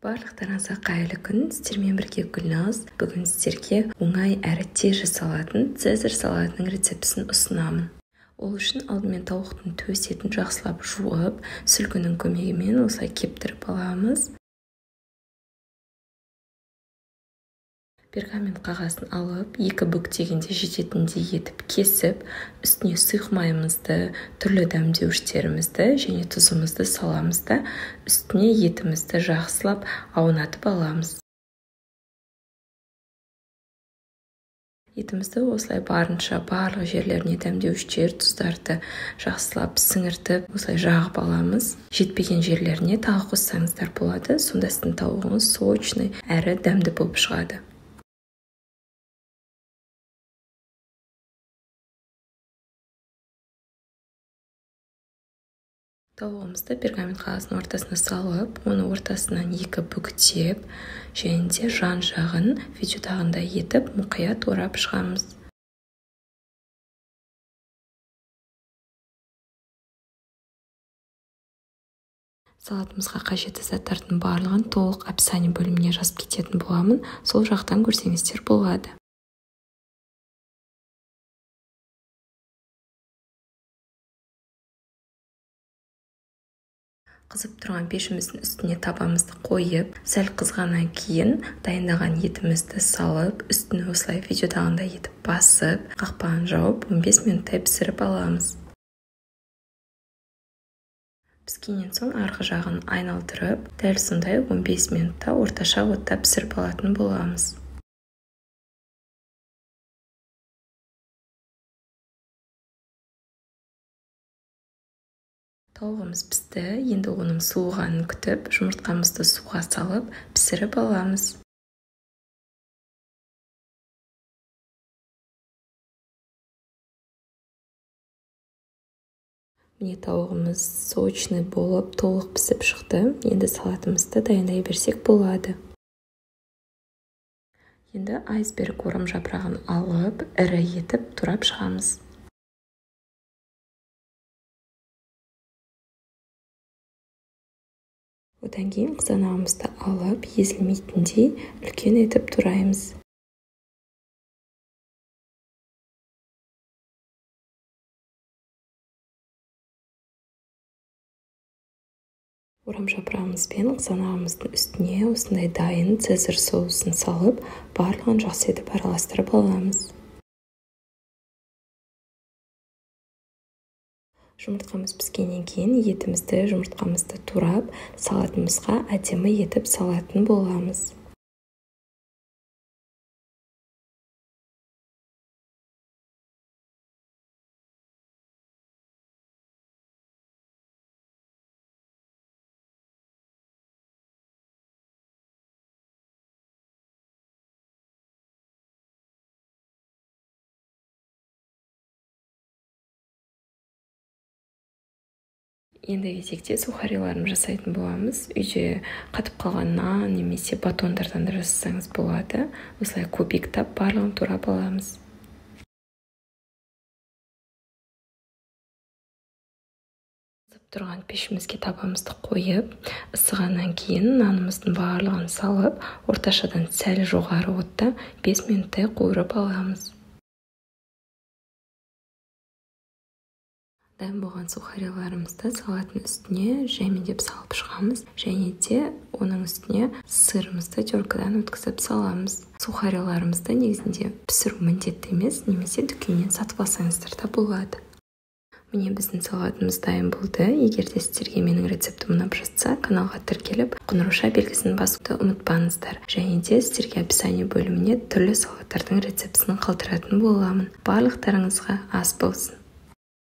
Барлықтарыңызға қайырлы күн. Сіздермен бірге Гүлназ. Бүгін сіздерге оңай әрі тез жасалатын цезарь салатының рецептісін ұсынамын. Ол үшін алдымен тауықтың төс етін жақсылап жуып, сүлгінің көмегімен осылай кептіріп аламыз. Пергамент қағазын алып, екі бүктегенде жететіндей етіп кесіп, үстіне сұйық майымызды, түрлі дәмдеуіштерімізді және тұзымызды саламыз да, үстіне етімізді жақсылап аунатып аламыз. Етімізді осылай барынша барлық жерлеріне дәмдеуіштер, тұздарды жақсылап сіңіртіп, осылай жағып аламыз. Жетпеген жерлеріне тағы қоссаңыздар болады, сонда сіздің тауығыңыз сочный әрі дәмді болып шығады. Тауығымызды пергамент қағазының ортасына салып, оны ортасынан екі бүктеп, және де жан-жағын видеодағындай етіп мұқият орап шығамыз. Салатымызға қажетті заттардың барлығын толық описание бөліміне жазып кететін боламын, сол жақтан көрсеңіздер болады. Қызып тұрған пешіміздің үстіне табамызды қойып, сәл қызғаннан кейін дайындаған етімізді салып, үстіне осылай видеодағындай етіп басып, қақпағын жауып 15 минуттай пісіріп аламыз. Піскеннен соң арғы жағын айналдырып, дәл сондай 15 минутта орташа отта пісіріп алатын боламыз. Тауығымыз пісті, енді оның суығанын күтіп, жұмыртқамызды суға салып, пісіріп аламыз. Міне тауығымыз сочный болып, толық пісіп шықты. Енді салатымызды дайындай берсек болады. Енді айсберг орым жапырағын алып, ірі етіп турап шығамыз. Одан кейін қызанағымызды алып, езілмейтіндей үлкен етіп тураймыз. Орам жапырағымыз бен қызанағымыздың үстіне осындай дайын цезарь соусын салып, барлығын жақсы етіп араластырып аламыз. Жұмыртқамыз піскеннен кейін етімізді, жұмыртқамызды турап, салатымызға әдемі етіп салатын боламыз. Енді кезекте сухариларын жасайтын боламыз. Үйде қатып қалған нан немесе батондардан да жасасаңыз болады. Осылай кубиктап барлығын турап аламыз. Қызып тұрған пешімізге табамызды қойып, ысығаннан кейін нанымыздың барлығын салып, орташадан сәл жоғары отта 5 минуттай қуырып аламыз. Дайын болған сухариларымызды салаттың үстіне жаймендеп салып шығамыз, және де оның үстіне сырымызды теркадан өткізіп саламыз. Сухариларымызды негізінде пісіру міндетті емес, немесе дүкеннен сатып алсаңыздар да болады. Міне біздің салатымыз дайын болды. Егер де сіздерге менің рецептім ұнап жатса, каналға тіркеліп, қоңырауша белгісін басуды ұмытпаңыздар. Және де сіздерге описание бөліміне түрлі салаттардың рецептісін қалдыратын боламын. Барлықтарыңызға ас болсын.